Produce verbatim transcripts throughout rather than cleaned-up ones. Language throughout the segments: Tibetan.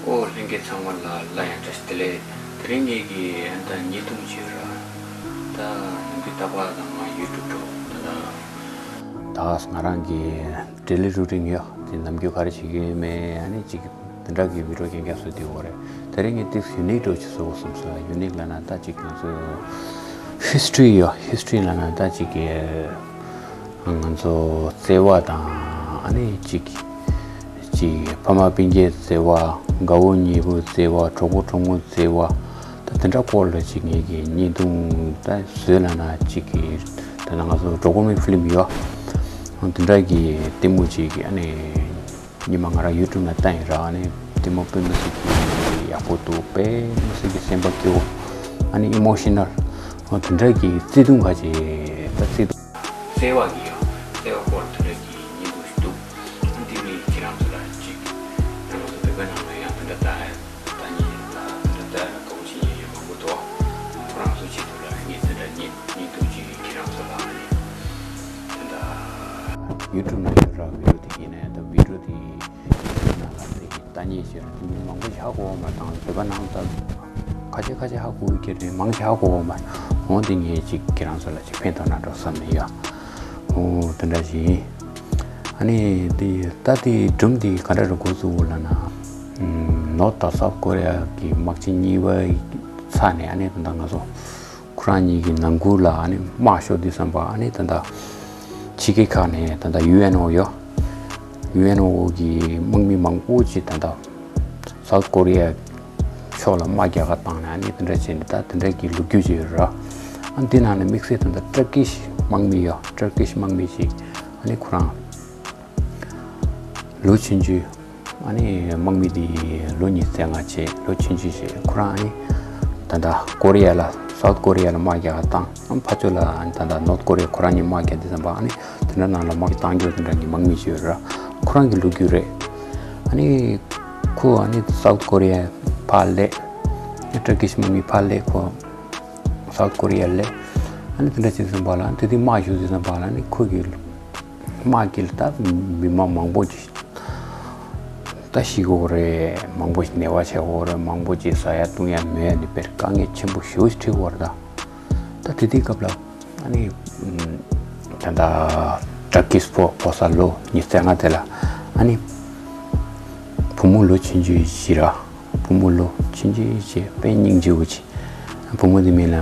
ཨོ་ལྷན་རྒྱས་ཚང་མ་ལ་སླར་ཡང་བཀྲ་ཤིས་བདེ་ལེགས། དེ་རིང་ངེད་ཀྱིས་ཨ་ནི་ད་བརྙན་ཐུང་བྱས་ར། ད་ནམ་རྒྱུན་རྟག་པར་ད་ང་ཡུ་ཊུབ་འགྲོ་ད་ད། ད་ང་རང་གི་ཌེ་ལི་རུ་ཊིན་ཡོད་དེ། ནམ་རྒྱུན་ག་རེ་བྱེད་ཀྱི་ཡོད་མེད་ཨ་ནི་ཅིག་དེ་འདྲ་གི་བི་ཌིའོ་རྐྱང་རྐྱང་བཟོ་བསྡད་ཡོད་རེད། དེ་རིང་ངས་ཏིག་ཡུ་ནིག་འདྲ་བོ་ཅིག་བཟོ་དགོས་བསམ་སོང་། ཡུ་ནིག་ལབ་ན་ད་ཅིག་ང་ཚོ་ཧིས་ཊོ་རི་ཡོད། ཧིས་ཊོ་རི་ལབ་ན་ད་ཅིག་གི་ང་ཚོ་བརྩེ་བ་དང་ཨ་ནི་ཅིག་ཅིག་ཕ་མ་སྤུན་མཆེད་བརྩེ་བ། དགའ་བོ་ཉེ་བོ་བརྩེ་བ། གྲོགས་པོ་གྲོགས་མོ་བརྩེ་བ། ད་དེ་འདྲ་སྐོར་ལ་ཅིག་ངེད་ཀྱིས་བརྙན་ཐུང་ད་བཟོས་ལབ་ན་ཅིག་གི་ད་ང་ཚོ་ཌོ་ཀུ་མེན་ཊི་ཕི་ལིམ་ཡོད། དེ་འདྲ་གི་ལྟད་མོ་ཅིག་ཨ་ནི་ཉི་མ་ང་རང་ཡུ་ཊུབ་ནང་བཏང་ཡིན་ར། ཨ་ནི་ལྟད་མོ་དཔེ་མི་སྲིད་ཀྱི་ཡག་པོ་འདུག་དཔེ་མི་སྲིད་ཀྱི་སེམས་པ་སྐྱིད་པོ། ཨ་ནི་ཨི་མོ་ཤི་ནལ། ཨ་དེ་འདྲ་གི་བརྩེ་དུང་ཁ་ཅིག་ད་བརྩེ་དུང་། བརྩེ་བ་གི་ཡོད། བརྩེ་བ་སྐོར་དེ་འདྲ་གི་བརྙན་ཐུང་ཞིག་འདུག་ཨ་འདི་ནི་ཁྱེད་རང་ཚོ་ལ་ཅིག་ང་ཚོ་བོད་པའི་ནང་ལ་ཡང་དེ་འདྲ་ལྟ་ལྟ་མཁན་ད་དེ་འདྲ་ལྟ་ཡ་ལ་དགའ་པོ་བྱེད་མཁན་ཡོད་མང་པོ་འདུག་ཁོ་རང་ཚོ་ཆེད་དུ་ལ་ངས་དེ་འདྲ་བརྙན་བརྙན་ཐུང་ཅིག་ཁྱེད་རང་ཚོ་ལ་ཨ་ནི་དེ་འདྲ་ཡུ་ཊུབ་ནང་ཡོད་ར། བི་ཌིའོ་དེ་ཡིན་ན་ཡང་ད་བི་ཌིའོ་དེ་ཡིན་ན་ལ་དེ་གི་ལྟ་མཁན་ཞིག་ར། དེ་མི་མང་པོ་ཞིག་ཧ་གོ་བ་མ་དང་བོད་པ་ནང་ད་ཁ་ཤས་ཁ་ཤས་ཧ་གོ་གི་རེད། མང་ཆེ་ཧ་གོ་བ་མ་འོང་། དེ་ངས་ཅིག་ཁྱེད་རང་ཚོ་ལ་ཅིག་ཕན་ཐོགས་ན་འགྲོ་བསམ་ནས་ཡ། ཨོ་དེ་འདྲ་ཞིག་ཡིན། ཨ་ནི་དེ་ད་དེ་སྒྲུང་དེ་ག་འདྲ་རུ་འགོ་བཙུགས་ལབ་ན། ནོར་ཐ་སའུ་ཐ་ཀོ་རི་ཡ་གི་དམག་ཆེན་གཉིས་པའི་ཚར་ནས་ཨ་ནི་ད་ལྟ་ང་ཚོ་ཁོ་རང་གཉིས་ཀྱི་ནང་ཁུལ་ལ་ཨ་ནི་དམག་ཤོར་དུས་ཙམ་པ་ཨ་ནི་ད་ལྟ་ཕྱི་རྒྱལ་ཁག་ནས་ད་ལྟ་ཡུ་ཨེན་ཨོ་ཡོད། ཡུ་ཨེན་ཨོ་གི་དམག་མི་མང་པོ་ཅིག་ད་ལྟ་སའུ་ཐ་ཀོ་རི་ཡ་ཕྱོགས་ལ་དམག་རྒྱག་ག་བཏང་ནས་ཨ་ནི་དེ་འདྲ་བྱས་ནས་ད་དེ་འདྲ་གི་ལོ་རྒྱུས་ཅིག་ཡོད་ར། ཨ་འདི་ནང་ནས་དམིགས་བསལ་ད་ལྟ་ཏུར་ཀིཤ་དམག་མི་ཡོད། ཏུར་ཀིཤ་དམག་མི་ཅིག་ཨ་ནི་ཁོ་རང་ལོ་ཆུང་ཆུང་། ཨ་ནི་དམག་མི་དེ་ལོ་ཉི་ཤུ་རྩ་ལྔ་བྱས། ལོ་ཆུང་ཆུང་བྱས། ཁོ་རང་ཨ་ནི་ད་ལྟ་ཀོ་རི་ཡ་ལ་སའུ་ཐ་ཀོ་རི་ཡ་ལ་དམག་རྒྱག་ག་བཏང་། ཨ་ཕར་ཕྱོགས་ལ་ཨ་ནི་ད་ལྟ་ནོར་ཐ་ཀོ་རི་ཡ་ཁོ་རང་གཉིས་དམག་རྒྱག་དུས་ཙམ་པ་ཨ་ནི་དེ་འདྲ་ནང་ལ་དམག་གི་བཏང་རྒྱུ་དེ་འདྲ་གི་དམག་མི་ཞིག་ཡོད་ར། ཁོ་རང་གི་ལོ་རྒྱུས་རེད། ཨ་ནི་ཁོ་ཨ་ནི་སའུ་ཐ་ཀོ་རི་ཡ་ཕར་སླེབས། ཏུར་ཀིཤ་དམག་མི་ཕར་སླེབས། ཁོ་སའུ་ཐ་ཀོ་རི་ཡ་སླེབས། ཨ་ནི་དེ་འདྲ་བྱས་ཙམ་པ་ལ་དེ་དུས་དམག་ཞུགས་དུས་ཙམ་པ་ལ་ཨ་ནི་ཁོ་གི་དམག་གི་ལ་ད་མི་མང་མང་པོ་ཅིག་ད་ཤི་གི་ཡོད་རེད། མང་པོ་ཞིག་ནད་པ་ཆགས་ཡོད་རེད། མང་པོ་ཅིག་ཟ་ཡ་བཏུང་ཡ་མེད་ནས་དཔེ་དཀའ་ངལ་ཆེན་པོ་ཞེ་པོ་ཞིག་འཕྲད་ཡོད་རེད་ད། ད་དེ་དུས་སྐབས་ལ་ཨ་ནི་ད་ལྟ་ཏུར་ཀིཤ་ཕོ་ཕོ་གསར་ལོ་ཉི་ཤུ་རྩ་ལྔ་དེ་ལ་ཨ་ནི་བུ་མོ་ལོ་ཆུང་ཆུང་ཞིག་ར། བུ་མོ་ལོ་ཆུང་ཆུང་ཞིག་དཔེ་སྙིང་རྗེ་པོ་ཅིག་བུ་མོ་དེ་མིང་ལ་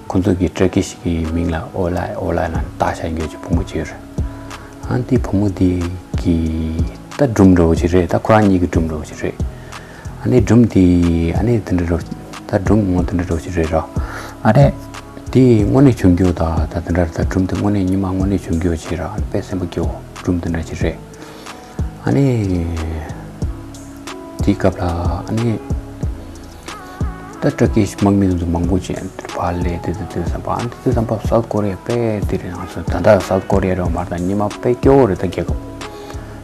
ཁོ་ཚོ་གི་ཏུར་ཀིཤ་གི་མིང་ལ་ཨོ་ལའི་ཨོ་ལའི་ལབ་བཏགས་བཞག་ཡོད་ཅིག་བུ་མོ་ཅིག་ཡོད་རེད། ཨ་ནི་དེ་བུ་མོ་དེ་གི་ད་སྒྲུང་འདྲ་བོ་ཅིག་རེད། ད་ཁོ་རང་གཉིས་ཀྱི་སྒྲུང་འདྲ་བོ་ཅིག་རེད། ཨ་ནི་སྒྲུང་དེ་ཨ་ནི་དེ་འདྲ་འདྲ་བོ་ད་སྒྲུང་ངོ་དེ་འདྲ་འདྲ་བོ་ཅིག་རེད་ར། ཨ་ནི་དེ་དངོས་གནས་བྱུང་རྒྱུ་ད་ད་དེ་འདྲ་རེད། ད་སྒྲུང་དེ་དངོས་གནས་ཉི་མ་དངོས་གནས་བྱུང་རྒྱུ་ཅིག་ར། ཨ་ནི་དཔེ་སེམས་པ་སྐྱིད་པོ་སྒྲུང་དེ་འདྲ་ཅིག་རེད། ཨ་ནི་དེའི་སྐབས་ལ་ཨ་ནི་ད་ཏུར་ཀིཤ་དམག་མི་དེ་ཚོ་མང་པོ་ཅིག་ཕར་སླེབས་དེ་དེ་དེ་བསམ་པ། ཨ་ནི་དེ་བསམ་པ་སའུ་ཐ་ཀོ་རི་ཡ་དཔེ་དེ་རིང་ང་ཚོ་ད་ལྟ་སའུ་ཐ་ཀོ་རི་ཡ་རེད་མ་རེད། ད་ཉི་མ་དཔེ་སྐྱོ་བོ་རེད། ད་རྒྱལ་ཁབ་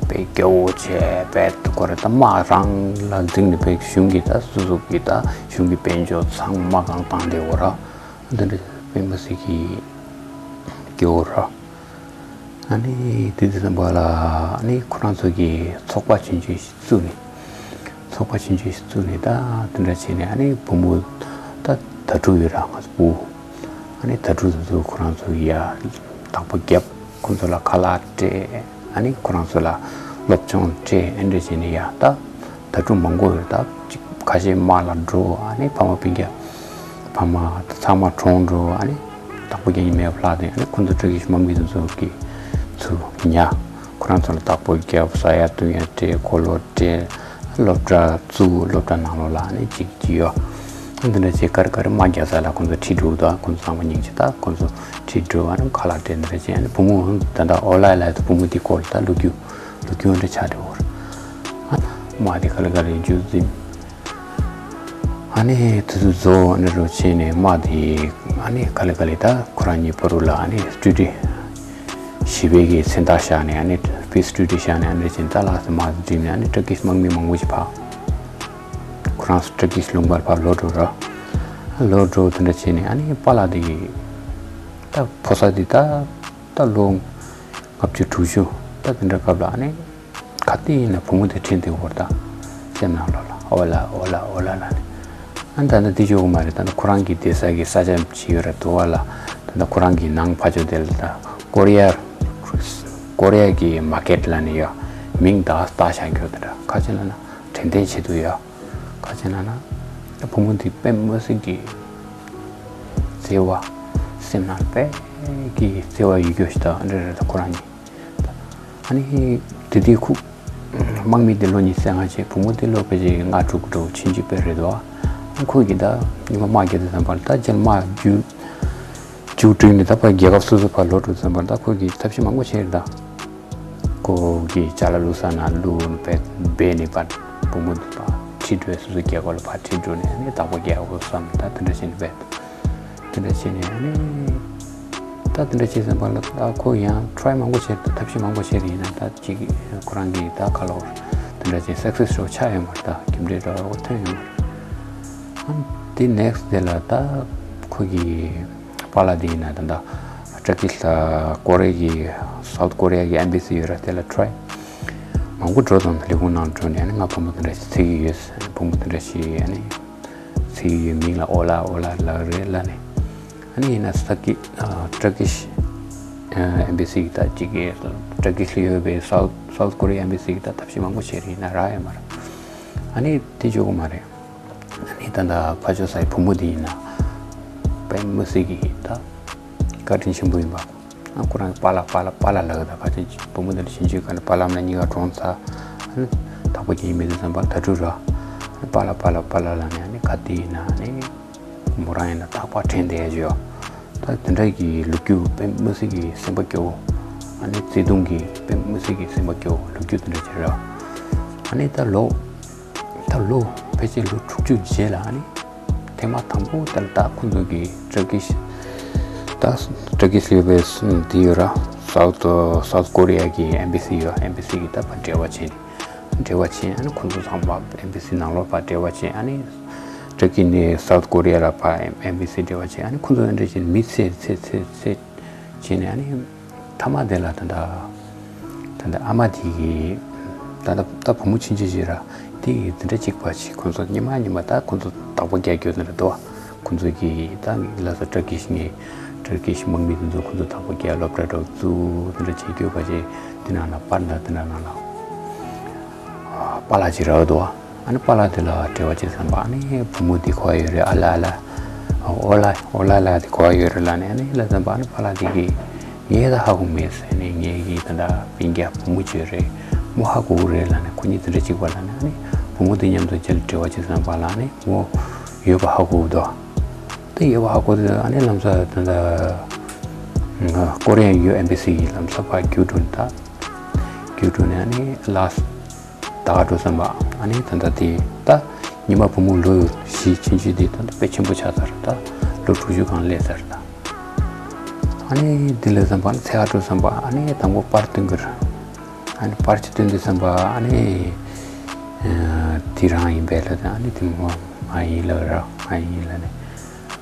དཔེ་སྐྱོ་བོ་བྱས་དཔེ་ཐུག་གོ་རེད། ད་དམག་རང་ལ་འཛིང་ནས་དཔེ་གཞུང་གི་ད་སོ་སོ་གི་ད་གཞུང་གི་དཔལ་འབྱོར་ཚང་མ་གང་བཏང་བསྡད་ཡོད་ར། འདི་འདྲ་དཔེ་མི་སྲིད་ཀྱི་སྐྱོ་བོ་ར། ཨ་ནི་དེ་དུས་ཙམ་པ་ལ་ཨ་ནི་ཁོ་རང་ཚོ་གི་ཚོགས་པ་ཆུང་ཆུང་ཞིག་བཙུགས་ནས། ཚོགས་པ་ཆུང་ཆུང་ཞིག་བཙུགས་ནས་ད་དེ་འདྲ་བྱས་ནས་ཨ་ནི་བུ་མོ་ད་དྭ་ཕྲུག་ཡོད་ར། ང་ཚོ་བུ། ཨ་ནི་དྭ་ཕྲུག་དེ་ཚོ་ཁོ་རང་ཚོ་ཡ་བདག་པོ་བརྒྱབ། ཁོ་ཚོ་ལ་ཁ་ལག་སྤྲད། ཨ་ནི་ཁོ་རང་ཚོ་ལ་སློབ་སྦྱོང་སྤྲད། ཨེ་འདྲ་བྱས་ནས་ཡ་ད་དྭ་ཕྲུག་མང་པོ་ཡོད་རེད། ད་ཅིག་ཁ་ཤས་དམག་ལ་འགྲོ། ཨ་ནི་ཕ་མ་སྤུན་ཀྱག་ཕ་མ་ཚང་མ་གྲོངས་འགྲོ། ཨ་ནི་བདག་པོ་རྒྱག་མཁན་མེད་པ་ལྷག་སྟེ། ཨ་ནི་ཁོ་ཚོ་ཏུར་ཀིཤ་དམག་མི་དེ་ཚོ་གིས་ཚུར་ཉར། ཁོ་རང་ཚོ་ལ་བདག་པོ་བརྒྱབ། ཟ་ཡ་བཏུང་ཡ་སྤྲད། གོས་ལོག་སྤྲད། སློབ་གྲྭ་བཙུགས། སློབ་གྲྭ་ནང་ལོགས་ལ་ཨ་ནི་ཅིག་ཅིག་ཡོད། ཨ་འདི་འདྲ་བྱས་ཀ་རེ་ཀ་རེ་དམག་རྒྱག་ས་ལ་ཁོ་ཚོ་ཁྲིད་འགྲོ་དང་། ཁོ་ཚོ་ཚང་མ་སྙིང་རྗེ། ད་ཁོ་ཚོ་ཁྲིད་འགྲོ། ཨ་ནི་ཁ་ལག་སྤྲད། འདི་འདྲ་བྱས། ཨ་ནི་བུ་མོ་ད་ལྟ་ཨོ་ལའི་ལ་བུ་མོ་དེ་སྐོར་ལ་ད་ལོ་རྒྱུས་ལོ་རྒྱུས་འདྲ་ཆགས་འགྲོ་བར། ཨ་དམག་དེ་ག་ལེ་ག་ལེ་འཇུ་ཟིན། ཨ་ནི་དེ་ཚོ་རྫོགས། ཨ་ནི་རོ་ཆེན་ནས་དམག་དེ་ཨ་ནི་ག་ལེ་ག་ལེ་ད་ཁོ་རང་གཉིས་བར་ལ་ཨ་ནི་སྤྲུལ་སྒྲིག་ཞི་བའི་གི་མཚན་རྟགས་བཞག་ནས། ཨ་ནི་པི་སི་ཊི་རི་ཊི་བཞག་ནས། ཨ་ནི་བྱས་ད་ལ་སེ་དམག་དེ་འགྲིམས་ནས་ཨ་ནི་ཏུར་ཀིཤ་དམག་མི་མང་པོ་ཞིག་ཕར་ཁོ་རང་ཚོ་ཏུར་ཀིཤ་ལུང་པར་ཕར་ལོག་འགྲོ་ར། ལོག་འགྲོ་དེ་འདྲ་བྱས་ནས་ཨ་ནི་པཱ་ལགས་དེ་ད་ཕོ་གསར་དེ་ད་ད་ལོ་ལྔ་བཅུ་དྲུག་ཅུ་ད་དེ་འདྲ་སྐབས་ལ་ཨ་ནི་ག་དུས་ཡིན་ན་བུ་མོ་དེ་དྲན་བསྡད་ཡོད་རེད། ད་སེམས་ནང་ལོགས་ལ་ ཨོ་ལ་ཨོ་ལ་ཨོ་ལ་ལ་ནི། ཨ་ད་ནི་དེ་བཅུག་གི་མ་རེད། ད་ནི་ཁོ་རང་གི་བསྡད་ས་གི་ས་ཆ་ཅིག་ཡོད་ར་འདུག་བ་ལ། ད་ནི་ཁོ་རང་གི་ནང་ཕ་ཆོས་དེ་ལ་ད་ཀོ་རི་ཡ། ཀོ་རི་ཡ་གི་མ་ཀེཊ་ལ་ནི་ཡ་མིང་ད་ལྟ་བཞག་རྒྱུ་དེ་འདྲ་ཁ་ཆེ་ལ་ན་དྲན་རྟེན་བྱེད་དུ་ཡ། ཁ་ཆེ་ན་ན། བུ་མོ་འདི་དཔེ་མི་སྲིད་ཀྱི་བརྩེ་བ། སེམས་ནང་དཔེ་ཀྱི་བརྩེ་བ་ཡོད་རྒྱུ་ཞིག་དང་འདྲ་རེད། ཁོ་རང་གཉིས། ཨ་ནི་དེ་དུས་ཁུག་དམག་མི་དེ་ལོ་ཉི་ཤུ་རྩ་ལྔ་བྱས། བུ་མོ་དེ་ལོ་ཕལ་ཆེར་ལྔ་དྲུག་འགྲོ་ཕྱིན་ཅི་དཔེ་རེད་དོ། ཨ་ཁོ་གིས་ད་ཉི་མ་དམག་རྒྱག་དུས་ཙམ་པར་ད་རྗེས་མ་རྒྱུ་མཇུག་སྒྲིལ་ནས་ད་ཕར་རྒྱལ་ཁབ་སོ་སོ་ཕར་ལོག་འགྲོ་དུས་ཙམ་པར་ད་ཁོ་གིས་ཐབས་ཤེས་མང་པོ་བྱས་རེད་ད། ཁོ་གི་ཅ་ལག་བླུགས་ས་ན་བླུགས་ནས་བེད་བེད་ནས་ཕར་བུ་མོ་འདི་ཕར་ཁྲིད་འགྲོ། སོ་སོའི་རྒྱལ་ཁབ་ལ་ཕར་ཁྲིད་འགྲོ་ནས་ཨ་ནི་བདག་པོ་རྒྱག་དགོས་བསམ། ད་དེ་འདྲ་བྱས་ནས་བེད་དེ་འདྲ་བྱས་ནས་ཨ་ནི་ད་དེ་འདྲ་བྱས་ཙམ་པ་ལ་ད་ཁོ་ཡང་ཊི་རའི་མང་པོ་བྱས། ཐབས་ཤེས་མང་པོ་བྱས་རེད། ཡིན་ན་ད་ཅིག་ཁོ་རང་གིས་ད་ག་ལོར་དེ་འདྲ་བྱས་སག་སེ་སི་ཆགས་ཡོད་མ་རེད། ད་རྒྱུ་འབྲས་འདྲ་བོ་ཐོན་ཡོད་མ་རེད། ཨ་དེ་ནེག་སི་ཊི་དེ་ལ་ད་ཁོ་གི་པཱ་ལགས་དེ་ཡིན་ན་ད་ལྟ་ཏུར་ཀི་ལ་ཀོ་རི་ཡ་གི་སའུ་ཐི་ཀོ་རི་ཡ་གི་ཨེམ་བྷེ་སི་ཡོད་ར། དེ་ལ་ཊི་རའི་མང་པོ་འགྲོ་དང་ལས་ཁུངས་ནང་འགྲོ་ནས་ཨ་ནི་ང་བུ་མོ་དེ་འདྲ་ཞིག་འཚོལ་གྱི་ཡོད། བུ་མོ་དེ་འདྲ་ཞིག་ཨ་ནི་འཚོལ་གྱི་ཡོད། མིང་ལ་ཨོ་ལ་ཨོ་ལ་ལབ་རེད་ལབ་ནས། ཨ་ནི་ཡིན་ན་ས་ཀི་ཨ་ཏུར་ཀི་ཤི་ཨ་ཨེམ་བྷེ་སི་གི་ད་ཅིག་གི་ཏུར་ཀི་ཤི་ལ་ཡོད་པའི་སའུ་ཐི་སའུ་ཐི་ཀོ་རི་ཡ་ཨེམ་བྷེ་སི་གི་ད་ཐབས་ཤེས་མང་པོ་བྱས་རེད། ཡིན་ན་རག་ཡོད་མ་རེད། ཨ་ནི་དེ་འཇོག་གི་མ་རེད། ཨ་ནི་ད་ལྟ་ཕར་ཕྱོགས་སའི་བུ་མོ་དེ་ཡིན་ན་དཔེ་མི་སྲིད་ཀྱི་ད་བཀའ་དྲིན་ཆེན་པོ་ཡིན་པ། ཨ་ཁོ་རང་གི་པཱ་ལགས་པཱ་ལགས་པཱ་ལགས་ལབ་ད་ཕལ་ཆེར་བུ་མོ་དེ་འདྲ་ཕྱིན་ཆད་ག་ནས་པཱ་ལགས་མ་གཉིས་ཀ་གྲོངས་ཚར། ཨ་ནི་དག་པ་རྒྱལ་མི་དེ་ཙམ་པ་ད་དྲུག་ར། ཨ་ནི་པཱ་ལགས་པཱ་ལགས་པཱ་ལགས་ལབ་ནས་ཨ་ནི་ག་དེ་ཡིན་ན་ཨ་ནི་མོ་རང་ཡིན་ན་རྟག་པར་དྲན་བསྡད་ཡ་ཅིག་ཡོད། ད་དེ་འདྲ་གི་ལོ་རྒྱུས་དཔེ་མི་སྲིད་ཀྱི་སེམས་པ་སྐྱོ་བོ། ཨ་ནི་བརྩེ་དུང་གི་དཔེ་མི་སྲིད་ཀྱི་སེམས་པ་སྐྱོ་བོ་ལོ་རྒྱུས་དེ་འདྲ་ཅིག་རེད། ཨ་ནི་ད་ལོ་ད་ལོ་ཕལ་ཆེར་ལོ་དྲུག་ཅུ་རྗེས་ལ་ཨ་ནི་ཐེངས་མ་དང་པོ་དེ་ལ་ད་ཁོང་ཚོ་གི་ཏུར་ཀི་ཤི་ད་ཏུར་ཀི་ཤི་ཡོད་པའི་དེ་ཡོད་ར། སའུ་ཐི་སའུ་ཐི་ཀོ་རི་ཡ་གི་ཨེམ་བྷེ་སི་ཡོད། ཨེམ་བྷེ་སི་གི་ད་ཕར་འབྲེལ་བ་བྱས་ནས་འབྲེལ་བ་བྱས། ཨ་ནི་ཁོང་ཚོ་ཚང་མ་ཨེམ་བྷེ་སི་ནང་ལོགས་ཕར་འབྲེལ་བ་བྱས། ཨ་ནི་ཏུར་ཀི་ནས་སའུ་ཐི་ཀོ་རི་ཡ་ལ་ཕར་ཨེམ་བྷེ་སི་འབྲེལ་བ་བྱས། ཨ་ནི་ཁོང་ཚོ་འདྲ་བྱས་ནས་མི་ཚེ་ཚེ་ཚེ་ཚེ་བྱས་ནས་ཨ་ནི། མཐའ་མ་དེ་ལ་ད་ལྟ་ད་ལྟ་ཨ་མ་དེ་གིས་ད་ལྟ་ད་བུ་མོ་ཆུང་ཆུང་ཞིག་ར། དེ་གིས་དེ་འདྲ་གཅིག་པ་ཞིག་ཁོང་ཚོ་ཉི་མ་ཉི་མ་ད་ཁོང་ཚོ་བདག་པོ་རྒྱག་རྒྱུ་ནི་རེད་དོ། ཁོང་ཚོ་གིས་ད་ལ་ས་ཏུར་ཀི་ཤི་ངས་ཏུར་ཀི་ཤི་དམག་མི་དེ་ཚོ་ཁོང་ཚོ་བདག་པོ་རྒྱག་སློབ་གྲྭ་འགྲོ་བཙུགས་དེ་འདྲ་བྱེད་རྒྱུ་ག་ཅེ་དེ་ནང་ལ་པར་འདྲ་དེ་འདྲ་ནང་ལ། པཱ་ལགས་ཅིག་རག་འདུག་ཨ་ནི་པཱ་ལགས་དེ་ལ་འབྲེལ་བ་བྱེད་བསམ་པ། ཨ་ནི་བུ་མོ་འདི་ག་པར་ཡོད་རེད། ཨ་ལ་ཨ་ལ། ཨོ་ལ་ཨོ་ལ་ལ་དེ་ག་པར་ཡོད་རེད་ལབ་ནས། ཨ་ནི་ལབ་བསམ་པ། ཨ་ནི་པཱ་ལགས་དེ་གིས་ངས་ད་ཧ་གོ་མེད་ཟེར་ནས། ངས་ཀྱི་ད་ལྟ་སྤུན་ཀྱག་བུ་མོ་ཅིག་ཡོད་རེད། མོ་ཧ་གོ་གི་རེད་ལབ་ནས། ཁོ་གཉིས་དེ་འདྲ་གཅིག་པ་ལབ་ནས། ཨ་ནི་བུ་མོ་དེ་མཉམ་དུ་རྗེས་ལ་འབྲེལ་བ་བྱེད་བསམ་པ་ལ། ཨ་ནི་མོ་ཡོད་པ་ཧ་གོ་འདུག་དེ་ཡོད་པ་ཧ་གོ་དུས་ཨ་ནི་ལམ་སང་ད་ལྟ་ཀོ་རི་ཡ་ཡོད་ཨེམ་བྷེ་སི་གི་ལམ་སང་ཕར་རྒྱུགས་འགྲོ་ནས། ད་རྒྱུགས་འགྲོ་ནས་ཨ་ནི་ལ་ད་ག་འགྲོ་བསམ་པ། ཨ་ནི་ད་ལྟ་དེ་ད་ཉི་མ་བུ་མོ་ལོ་བཞི་ཕྱིན་ཆད་དེ་ད་ལྟ་དཔེ་ཆེན་པོ་ཆགས་ཚར། ད་ལོ་དྲུག་ཅུ་སྒང་སླེབས་ཚར། ད་ཨ་ནི་དེ་ལ་བསམ་པ། ཨ་ནི་ཚེ་ག་འགྲོ་བསམ་པ། ཨ་ནི་དང་པོ་པར་སྟོན་གི་རེད། ཨ་ནི་པར་ཅིག་སྟོན་དུས་བསམ་པ། ཨ་ནི་ཨ་དེ་རང་ཡིན་པས་ལབ། ཨ་ནི་དེ་མོ་ང་ཡིན་ལབ་ར། ང་ཡིན་ལབ་ནས།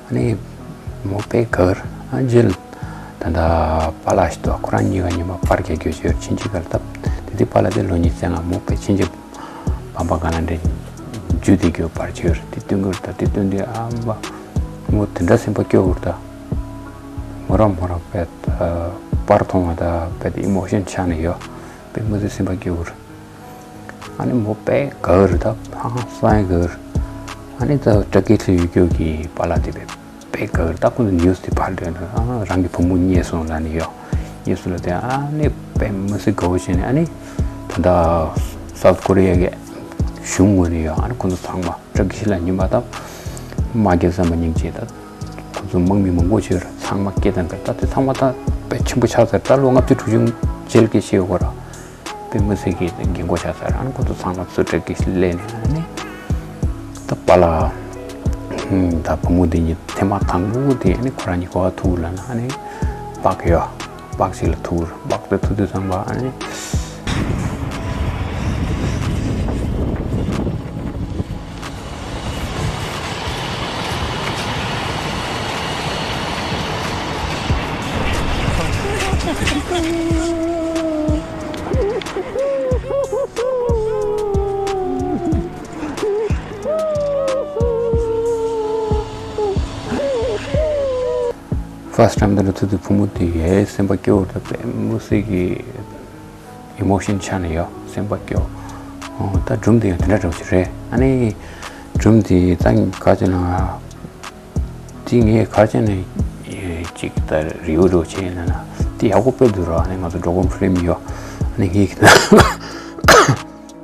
ཨ་ནི་མོ་དཔེ་དགའ་གི་རེད། ཨ་རྗེས་ལ་ད་ལྟ་པཱ་ལགས་ཤིག་འདུག་ཁོ་རང་གཉིས་ཀ་ཉི་མ་པར་རྒྱག་རྒྱུ་བྱས་ཕྱིན་ཆད་ག་ལ་བཏབ། དེ་དུས་པཱ་ལགས་དེ་ལོ་ཉི་ཤུ་རྩ་ལྔ། མོ་དཔེ་ཕྱིན་ཆད་བམ་པ་ག་ལ་འདྲ་འཇུ་བསྡད་རྒྱུ་པར་ཅིག་ཡོད་རེད། དེ་སྟོན་གི་རེད། ད་དེ་སྟོན་དུས་ཨ་མ་མོ་དེ་འདྲ་སེམས་པ་སྐྱོ་གི་རེད། ད་མོ་རང་མོ་རང་དཔེ་པར་མཐོང་བ་ད་དཔེ་ཨི་མོ་ཤན་ཆགས་ནས་ཡོད། དཔེ་མི་སྲིད་སེམས་པ་སྐྱོ་གི་རེད། ཨ་ནི་མོ་དཔེ་དགའ་གི་རེད། ད་ཧང་ཧང་སང་ཡ་དགའ་གི་རེད། ཨ་ནི་ད་ཏུར་ཀི་ལ་ཡོད་རྒྱུ་གི་པཱ་ལགས་དེ་དཔེ་དཔེ་དགའ་གི་རེད། ད་ཁོང་ཚོ་ནིའུ་སི་དེ་ཕར་འདྲེན་ད། ཨ་རང་གི་བུ་མོ་རྙེད་སོང་ལབ་ནས་ཡོད། རྙེད་སོང་ལབ་དེ་ཨ་ནི་དཔེ་མི་སྲིད་དགའ་བོ་བྱས་ནས། ཨ་ནི་ད་ལྟ་སའུ་ཐི་ཀོ་རི་ཡ་གི་གཞུང་ངོས་ནས་ཡོད། ཨ་ནི་ཁོང་ཚོ་ཚང་མ་ཏུར་ཀི་ཤི་ལ་ཉི་མ་ད་དམག་རྒྱག་བསམ་པ་སྙིང་རྗེ། ད་ཁོང་ཚོ་དམག་མི་མང་པོ་ཅིག་ཡོད་རེད། ཚང་མ་སྐད་བཏང་གི་རེད། ད་དེ་ཚང་མ་ད་དཔེ་ཆེན་པོ་ཆགས་ཚར། ད་ལོ་ལྔ་བཅུ་དྲུག་ཅུ་རྗེས་ལ་སྐད་བཤད་དགོས་ར། དཔེ་མི་སྲིད་ཀྱི་རྒན་གོག་ཆགས་ཚར། ཨ་ནི་ཁོ་ཚོ་ཚང་མ་ཚུར་ཏུར་ཀི་ཤི་སླེབས་ནས། ཨ་ནི་ད་པཱ་ལགས་ད་བུ་མོ་འདི་གཉིས་ཐེངས་མ་དང་པོ་དེ་ཨ་ནི་ཁོ་རང་གཉིས་ག་པར་ཐུག་ལབ་ན། ཨ་ནི་སྦག་ཡོད། སྦག་ཞིག་ལ་ཐུག་རེད། སྦག་དེ་ཐུག་དུས་ཙམ་པ་ཨ་ནི། པ་སི་ཊེམ་དེ་ལ་ཐུག་དུས་བུ་མོ་དེ་ཡའི་སེམས་པ་སྐྱོ་བོ་དང་དཔེ་མི་སྲིད་ཀྱི་ཨི་མོ་ཤན་ཆགས་ནས་ཡོད། སེམས་པ་སྐྱོ་བོ། ད་སྒྲུང་དེ་ཡང་དེ་འདྲ་འདྲ་བོ་ཞིག་རེད། ཨ་ནི་སྒྲུང་དེ་ད་ག་ཅེ་ན་དེ་ངས་ག་ཅེ་ན་ཅིག་ད་རི་བོ་འདྲ་བོ་བྱས་ཡིན་ན་དེ་ཡག་པོ་དཔེ་འདུག་ར། ཨ་ནི་ང་ཚོ་འགྲོ་གོམ་ཧྥི་ལིམ་ཡོད། ཨ་ནི་ངས་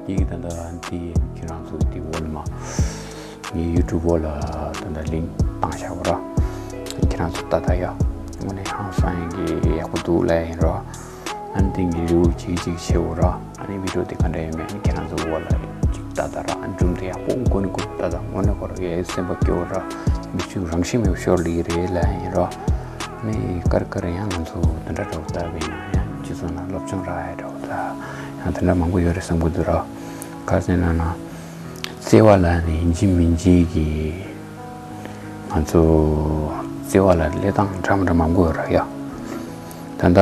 ངས་ད་ལྟ་འདི་ཁྱེད་རང་ཚོ་འདི་འོག་ལ་མ། ངའི་ཡུ་ཊུབ་འོག་ལ་ད་ལྟ་ལིང་ཀི་བཏང་བཞག་པ་ར། ཁྱེད་རང་ཚོ་ལྟ་ད་ཡ། དངོས་གནས་ཧང་སང་ཡིན་གྱི་ཡག་པོ་འདུག་ལབ་ཡིན་ར། ཨ་ནི་དེང་གི་རི་བོ་གཅིག་གཅིག་བྱེད་འོ་ར། ཨ་ནི་བི་ཌིའོ་དེ་ག་འདྲ་ཡོད་མེད་ཨ་ནི་ཁྱེད་རང་ཚོ་འོག་ལ་གཅིག་ལྟ་ད་ར། ཨ་ནི་སྒྲུང་དེ་ཡག་པོ་མགོ་ནས་མགོ་ལྟ་ད། དངོས་གནས་ཁོ་ར་ཡའི་སེམས་པ་སྐྱོ་བོ་ར། མི་ཚོས་རང་བཞིན་མེད་པ་ཤོར་ལི་རེད་ལབ་ཡིན་ར། ཨ་ནི་ཀར་ཀར་ཡང་ང་ཚོ་དེ་འདྲ་འདྲ་བོ་ལྟ་བས་ན་ཡང་སྤྱི་ཚོགས་ནང་སློབ་སྦྱོང་རག་ཡ་འདྲ་བོ་ད་ཡང་དེ་འདྲ་མང་པོ་ཡོད་རེད་བསམ་གྱི་འདུག་ར། ག་ཟེར་ན་ན། བརྩེ་བ་ལ་ནི་ཡིན་གཅིག་མིན་གཅིག་གི་ང་ཚོ་བརྩེ་བ་ལ་སླེབས་སྟངས་འདྲ་མི་འདྲ་མང་པོ་ཡོད་ར་ཡ། ད་ལྟ་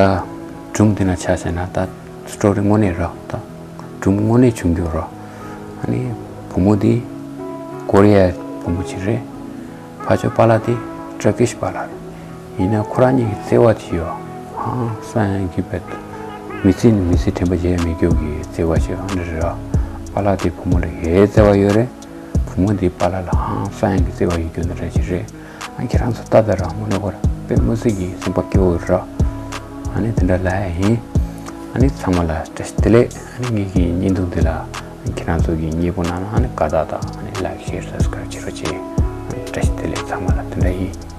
སྒྲུང་འདི་ན་ཆ་བཞག་ན་ད་སི་ཊོ་རི་དངོས་གནས་ར། ད་སྒྲུང་དངོས་གནས་བྱུང་རྒྱུ་ར། ཨ་ནི་བུ་མོ་འདི་ཀོ་རི་ཡའི་བུ་མོ་ཅིག་རེད། ཕར་ཕྱོགས་པཱ་ལགས་དེ་ཏུར་ཀིཤ་པཱ་ལགས་རེད། ཡིན་ན་ཁོ་རང་གཉིས་ཀྱི་བརྩེ་བ་དེ་ཡོད། ཧང་སང་ཡང་གི་བེད། མི་ཚེ་ནི་མི་ཚེ་དྲན་པ་བརྗེད་མི་རྒྱུ་གི་བརྩེ་བ་ཞིག་ཨ་འདྲ་རེད་ར། པཱ་ལགས་དེ་བུ་མོ་ལ་ཡའི་བརྩེ་བ་ཡོད་རེད། བུ་མོ་དེ་པཱ་ལགས་ལ་ཧང་སང་ཡང་གི་བརྩེ་བ་ཡོད་རྒྱུ་འདི་འདྲ་ཞིག་རེད། ཨ་ཁྱེད་རང་ཚོ་ལྟ་ད་ར་དངོས་གནས་ཁོ་ར་དཔེ་མི་སྲིད་ཀྱི་སེམས་པ་སྐྱོ་བོ་ར། ཨ་ནི་དེ་འདྲ་ལབ་ཡ་ཡིན། ཨ་ནི་ཚང་མ་ལ་བཀྲ་ཤིས་བདེ་ལེགས། ཨ་ནི་ངེད་ཀྱི་བརྙན་ཐུང་འདི་ལ་ཁྱེད་རང་ཚོ་གི་མཉེས་པོ་གནང་ན་ཨ་ནི་དགའ་རྟགས་དང་ཨ་ནི་ལའིཀ་ཤེར་སབ་སི་ཀ་རེབ་བྱེད་རོགས་བྱེད། ཨ་ནི་བཀྲ་ཤིས་བདེ་ལེགས་ཚང་མ་ལ། དེ་འདྲ་ཡིན།